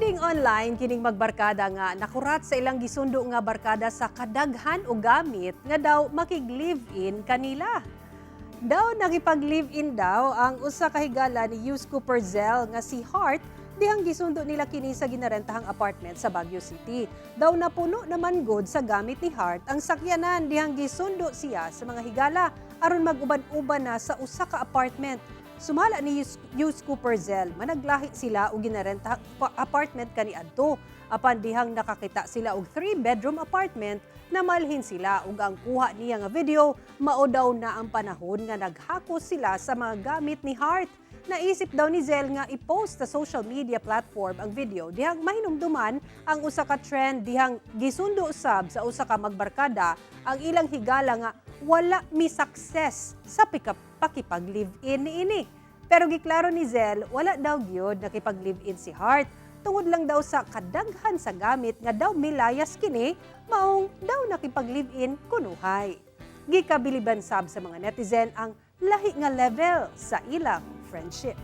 Trending online kining magbarkada nga nakurat sa ilang gisundo nga barkada sa kadaghan og gamit nga daw makig-live-in kanila. Daw nakipag-live-in daw ang usa ka higala ni Hughes Cooper Zell nga si Hart dihang gisundo nila kini sa ginarentahang apartment sa Baguio City. Daw napuno naman gud sa gamit ni Hart ang sakyanan dihang gisundo siya sa mga higala aron mag-uban-uban na sa usa ka apartment. Sumala ni Hughes Cooper Zell, managlahi sila og ginarentahang apartment kaniadto. Apan dihang nakakita sila og 3-bedroom apartment na malhin sila, ug ang kuha niya nga video mao daw na ang panahon nga naghakos sila sa mga gamit ni Hart. Naisip daw ni Zell nga i-post sa social media platform ang video dihang mahinumduman ang usa ka trend dihang gisundo usab sa usa ka magbarkada ang ilang higala nga wala mi success sa pakipag live-in niini. Pero giklaro ni Zell, wala daw gyud nakipag live-in si Hart tungod lang daw sa kadaghan sa gamit nga daw milayas kini, maong daw nakipag live-in kunuhay. Gikabiliban sab sa mga netizen ang lahi nga level sa ilang friendship.